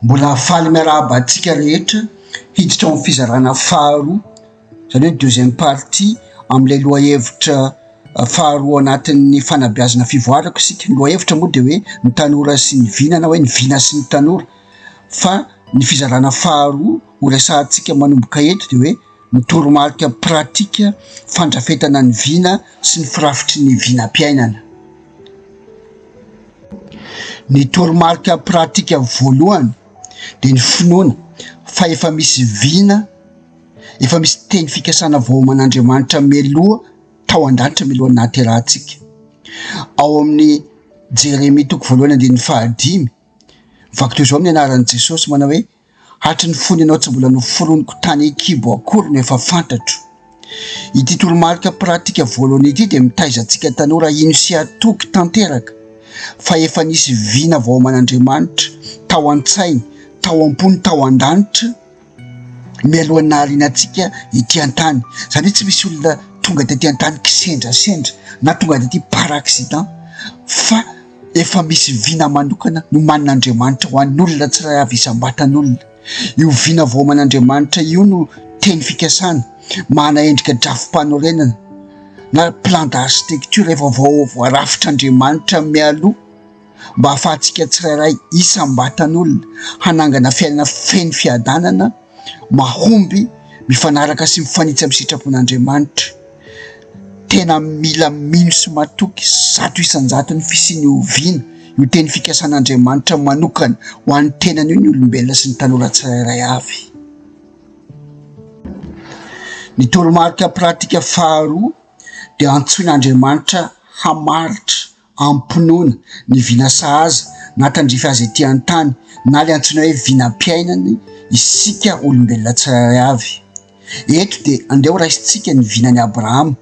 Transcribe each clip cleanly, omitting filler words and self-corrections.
Mbola faly miarahaba antsika rehetra hiditra ao amin'ny fizarana faharoa, izany hoe deuxième partie amin'ilay lohahevitra faharoa anatin'ny fanabeazana fivoarako isika. Ny lohahevitra moa dia hoe ny tanora sy ny vina na hoe ny vina sy ny tanora fa ny fizarana faharoa ho resahantsika manomboka eto dia hoe ny toromarika pratika fandrafetana ny vina sy ny firafitry ny vinam-piainana. Ny toromarika pratika voalohany dia ny finoana fa efa misy vina, efa misy teny fikasana voaoman'Andriamanitra mialoha tao an-danitra mialohan'ny nahaterahantsika. Ao amin'ny Jeremia toko voalohany andininy fahadimy, mivaky toy izao amin'ny anaran'i Jesosy manao hoe Hatry ny fony ianao tsy mbola noforoniko tany an-kibo akory no efa fantatro. Ity toromarika pratika voalohany ity dia mitaiza antsika tanora hino sy hatoky tanteraka fa efa nisy vina voaoman'Andriamanitra tao an-tsainy, tao am-pony, tao an-danitra mialohan'ny nahariana antsika ety an-tany. Izany hoe tsy misy olona tonga tety an-tany kisendrasendra na tonga tety par accident fa Efa misy vina manokana nomanin'Andriamanitra ho an'ny olona tsirairay avy isam-batan'olona. Io vina voaoman'Andriamanitra io no teny fikasana, manana endrika drafi-panorenana na plan d'architecture efa voarafitr'Andriamanitra mialoha mba hahafahantsika tsirairay isam-batan'olona hanangana fiainana feno fiadanana, mahomby, mifanaraka sy mifanitsy amin'ny sitrapon'Andriamanitra. Tena mila mino sy matoky 100% ny fisian'io vina, io teny fikasan'Andriamanitra manokana ho an'ny tenany io ny olombelona sy ny tanora tsirairay avy. Ny toromarika pratika faharoa dia antsoin'Andriamanitra hamaritra am-pinoana ny vina sahaza na tandrify azy ety an-tany na ilay antsoina hoe vinam-piainany isika olombelona tsirairay avy. Eto dia andeha ho raisintsika ny vinan'i Abrahama,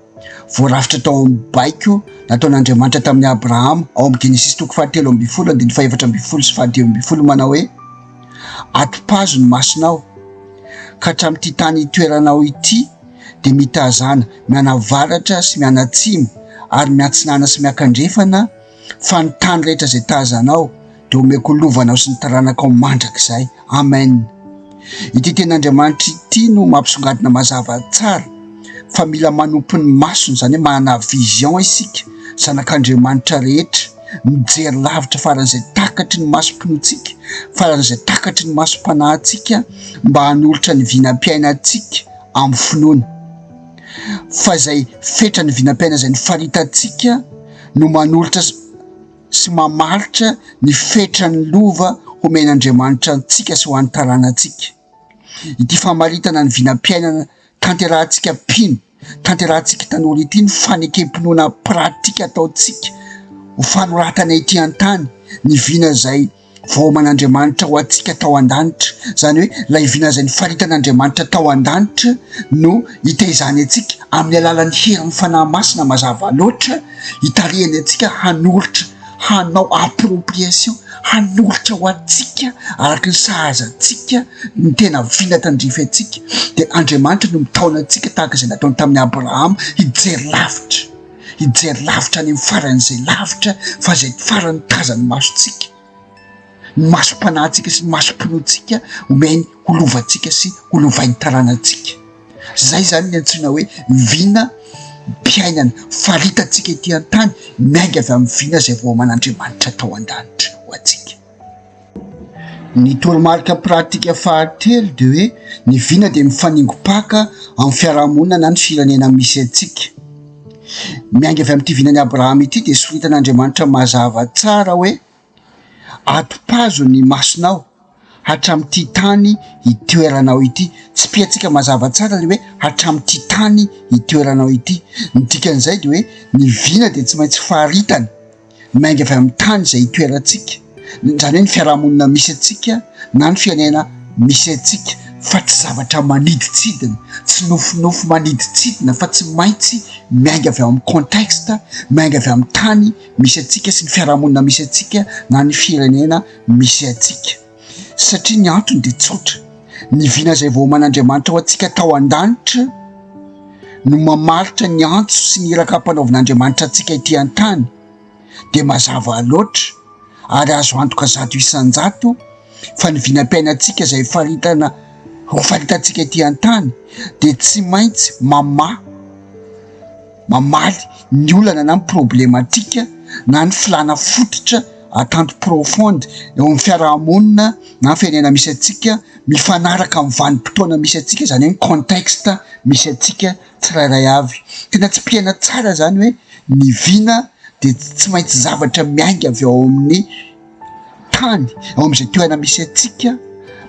voarafitra tao amin'ny baiko nataon'Andriamanitra tamin'i Abrahama ao amin'ny Genesisy toko fahatelo ambin'ny folo andininy fahefatra ambin'ny folo sy fahadimy ambin'ny folo manao hoe, Atopazo ny masonao, ka hatramin'ity tany itoeranao ity dia mitazàna mianavaratra sy mianatsimo ary miatsinana sy miakandrefana, fa ny tany rehetra izay tazanao dia omeko lovanao sy ny taranakao mandrakizay. Amen. Ity tenin'Andriamanitra ity no mampisongadina mazava tsara fa mila manompo ny masony, izany hoe manana vision isika, zanak'Andriamanitra rehetra, mijery lavitra faran'izay takatry ny masom-pinoantsika, faran'izay takatry ny masom-panahintsika mba hanolotra ny vinam-piainantsika amin'ny finoana. Fa izay fetran'ny vinam-piainana izay nofaritantsika no manolotra sy mamaritra ny fetran'ny lova homen'Andriamanitra antsika sy ho an'ny taranantsika. Ity famaritana ny vinam-piainana tanterahantsika mpino, tanterahantsika tanora ity ny fanekem-pinoana pratika ataontsika ho fanoratana ety an-tany ny vina izay voaoman'Andriamanitra ho antsika tao an-danitra, izany hoe ilay vina izay nifaritan'Andriamanitra tao an-danitra no hitaizany antsika amin'ny alalan'ny herin'ny Fanahy Masina mazava loatra, hitarihany antsika hanolotra, hanao appropriation, hanolotra ho antsika araka ny sahaza antsika ny tena vina tandrify antsika, dia Andriamanitra no mitaona antsika tahaka izay nataony tamin'i Abrahama hijery lavitra. hijery lavitra any amin'ny faran'izay lavitra fa izay farany tazan'ny masontsika, ny masom-panahintsika sy ny masom-pinoantsika omeny ho lovantsika sy ho lovain'ny taranantsika. Izay izany ny antsoina hoe vina mpiainana, faritantsika ety an-tany miainga avy amin'ny vina izay voaman'Andriamanitra tao an-danitra ho antsika. Ny toromarika pratika fahatelo dia hoe ny vina dia mifaningo-paka amin'ny fiarahamonina na ny firenena misy antsika. Miainga avy amin'ity vinan'i Abrahama ity dia soritan'Andriamanitra mazava tsara hoe atopazo ny masonao hatramin'ity tany itoeranao ity. Tsipihantsika mazava tsara ilay hoe hatramin'ity tany itoeranao ity. Ny dikan'izay dia hoe ny vina dia tsy maintsy faritana. miainga avy amin'ny tany izay itoerantsika, izany hoe ny fiarahamonina misy antsika na ny firenena misy antsika fa tsy zavatra manidintsidina, tsy nofinofy manidintsidina fa tsy maintsy miainga avy ao amin'ny contexte, miainga avy amin'ny tany misy antsika sy ny fiarahamonina misy antsika na ny firenena misy antsika. Satria ny antony dia tsotra, ny vina izay voaoman'Andriamanitra ho antsika tao an-danitra. no mamaritra ny antso sy ny iraka ampanaovin'Andriamanitra antsika ety an-tany, dia mazava loatra ary azo antoka 100% fa ny vinam-piainantsika izay faritana ho faritantsika ety an-tany dia tsy maintsy mamaha mamaly ny olana na ny problematika na ny filàna fototra attente profonde eo amin'ny fiarahamonina na ny firenena misy antsika mifanaraka amin'ny vanim-potoana misy antsika, izany hoe ny contexte misy antsika tsirairay avy. Tena tsipihana tsara izany hoe ny vina dia tsy maintsy zavatra miainga avy ao amin'ny tany, ao amin'izay toerana misy antsika,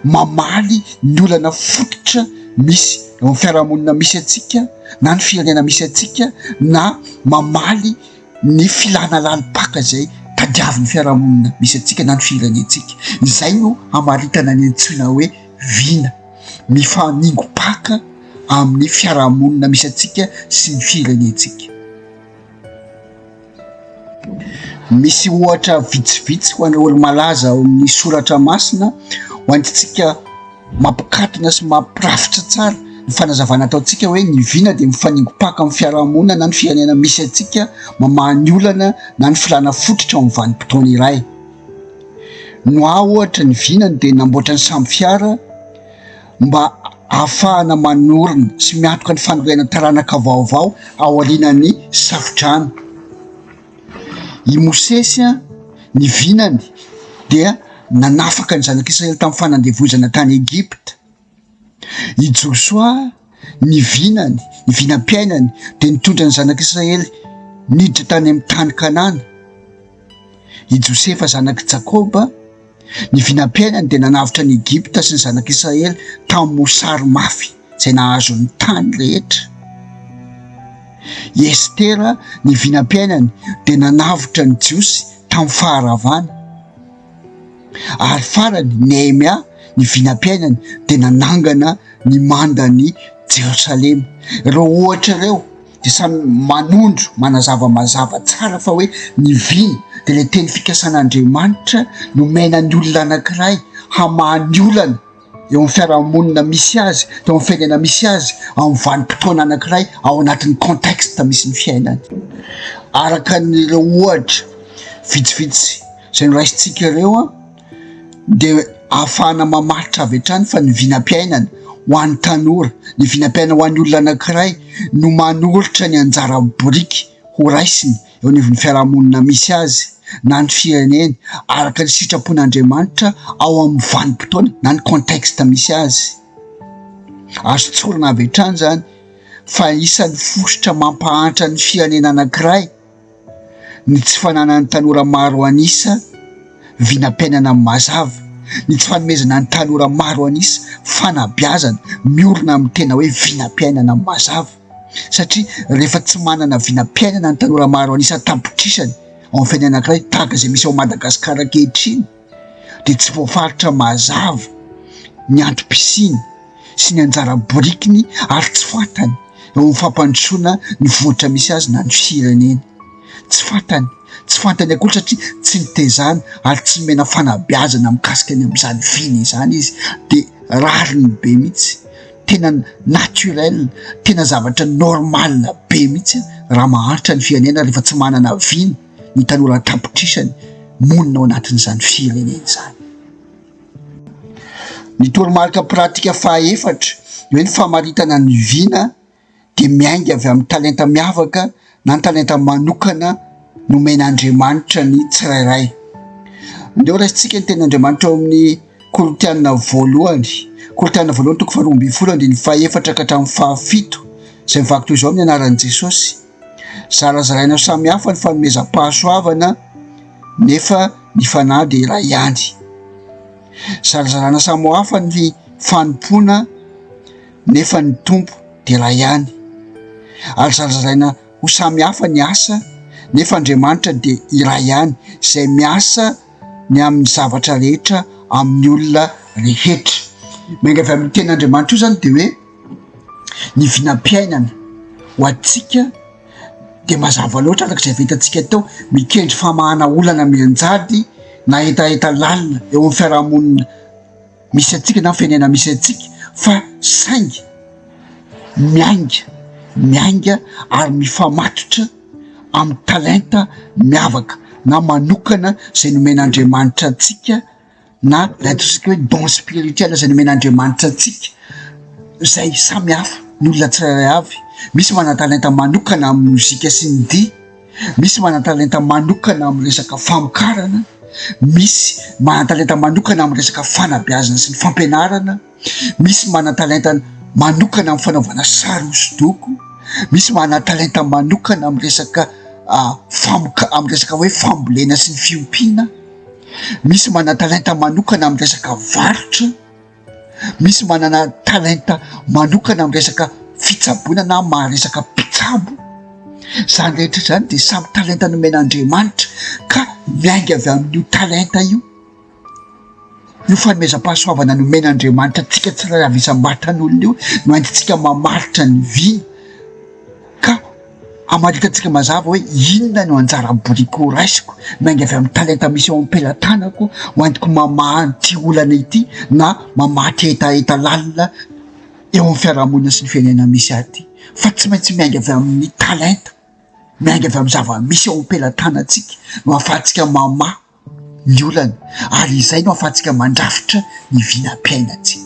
mamaly ny olana fototra misy eo amin'ny fiarahamonina misy antsika na ny firenena misy antsika na mamaly ny filana lalim-paka izay tadiavin'ny fiarahamonina misy antsika na ny firenentsika. Izay no hamaritana ny antsoina hoe vina, mifaningo-paka amin'ny fiarahamonina misy antsika sy ny firenentsika. Misy ohatra vitsivitsy ho an'ireo olo-malaza ao amin'ny soratra masina ho antsika mampikatona sy mampirafitra tsara ny fanazavana ataontsika hoe ny vina dia mifaningo-paka amin'ny fiarahamonina na ny firenena misy antsika mamaha ny olana na ny filàna fototra ao amin'ny vanim-potoana iray. Noa ohatra ny vinany dia namboatra ny sambo fiara mba hahafahana manorina sy miantoka ny fanorenana taranaka vaovao aorianan'ny safodrano. I Mosesy, ny vinany, dia nanafaka ny zanak'Israely tamin'ny fanandevozana tany Egypta. I Josoa, ny vinany, ny vinam-piainany, dia nitondra ny zanak'Israely niditra tany amin'ny tany Kanana. I Josefa zanak'i Jakoba, ny vinam-piainany dia nanavotra an'i Egypta sy ny zanak'Israely tamin'ny mosary mafy izay nahazo ny tany rehetra. I Estera, ny vinam-piainany dia nanavotra ny Jiosy tamin'ny faharavana. Ary farany, Nehemia, ny vinam-piainany dia nanangana ny mandan'i Jerosalema. Ireo ohatra ireo dia samy manondro, manazava mazava tsara fa hoe ny vina dia ilay teny fikasan'Andriamanitra nomena ny olona anankiray hamaha ny olana eo amin'ny fiarahamonina misy azy, eo amin'ny fiainana misy azy, amin'ny vanim-potoana anankiray ao anatin'ny contexte misy ny fiainany. Araka an'ireo ohatra vitsivitsy izay noraisintsika ireo dia ahafahana mamaritra avy hatrany fa ny vinam-piainana ho an'ny tanora, ny vinam-piainana ho an'ny olona anankiray no manolotra ny anjara biriky ho raisiny eo anivon'ny fiarahamonina misy azy na ny fireneny araka ny sitrapon'Andriamanitra ao amin'ny vanim-potoana na ny contexte misy azy. Azo tsorina avy hatrany izany fa isan'ny fositra mampahantra ny firenena anankiray ny tsy fananan'ny tanora maro an'isa vinam-piainana mazava, ny tsy fanomezana ny tanora maro an'isa fanabeazana miorina amin'ny tena hoe vinam-piainana mazava, satria rehefa tsy manana vinam-piainana ny tanora maro an'isa an-tapitrisany ao amin'ny fiainana anankiray tahaka izay misy ao Madagasikara ankehitriny dia tsy voafaritra mazava ny antom-pisiany sy ny anjara birikiny ary tsy fantany eo amin'ny fampandrosoana ny vohitra misy azy na ny fireneny. Tsy fantany, tsy fantany akory satria tsy nitezana ary tsy nomena fanabeazana mikasika ny amin'izany vina izany izy dia rariny be mihitsy, tena naturel, tena zavatra normal be mihitsy raha mahantra ny firenena rehefa tsy manana vina ny tanora an-tapitrisany monina ao anatin'izany firenena izany. Ny toromarika pratika fahaefatra, ny hoe ny famaritana ny vina dia miainga avy amin'ny talenta miavaka na ny talenta manokana nomen'Andriamanitra ny tsirairay. Andeha ho raisintsika ny tenin'Andriamanitra ao amin'ny Korintiana voalohany, Korintiana voalohany toko faharoa ambin'ny folo andininy fahefatra ka hatramin'ny fahafito, izay mivaky toy izao amin'ny anaran'i Jesosy. Zarazaraina ho samy hafa ny fanomezam-pahasoavana nefa ny fanahy dia iray ihany. Zarazarana samy hafa ny fanompoana nefa ny Tompo dia iray ihany. Ary zarazaraina ho samy hafa ny asa nefa Andriamanitra dia iray ihany izay miasa ny amin'ny zavatra rehetra amin'ny olona rehetra. Miainga avy amin'ny tenin'Andriamanitra io izany dia hoe ny vinam-piainana ho antsika dia mazava loatra araka izay efa hitantsika teo, mikendry famahana olana mianjady na hetaheta lalina eo amin'ny fiarahamonina misy antsika na firenena misy antsika fa saingy miainga. miainga ary mifamatotra amin'ny talenta miavaka na manokana izay nomen'Andriamanitra antsika na ilay antsointsika hoe don spirituel izay nomen'Andriamanitra antsika izay samy hafa ny olona tsirairay avy. Misy manan-talenta manokana amin'ny mozika sy ny dihy, misy manan-talenta manokana amin'ny resaka famokarana, misy manan-talenta manokana amin'ny resaka fanabeazana sy ny fampianarana. Misy manan-talenta manokana amin'ny fanaovana sary hosodoko, misy manan-talenta manokana amin'ny resaka famoka- amin'ny resaka hoe fambolena sy ny fiompiana, misy manan-talenta manokana amin'ny resaka varotra, misy manana talenta manokana amin'ny resaka fitsaboana na maha resaka mpitsabo. Izany rehetra izany dia samy talenta nomen'Andriamanitra ka miainga avy amin'io talenta io. Io fanomezam-pahasoavana nomen'Andriamanitra antsika tsirairay avy isam-batan'olona io no entintsika mamaritra ny vina ka hamaritantsika mazava hoe inona no anjara biriky ho raisiko miainga avy amin'ny talenta misy eo am-pelatanako ho entiko mamaha an'ity olana ity na mamaha ity hetaheta lalina eo amin'ny fiarahamonina sy ny firenena misy ahy ity fa tsy maintsy miainga avy amin'ny talenta, miainga avy amin'ny zava-misy eo am-pelatanantsika no ahafahantsika mamaha ny olana ary izay no ahafahantsika mandrafitra ny vinam-piainantsika.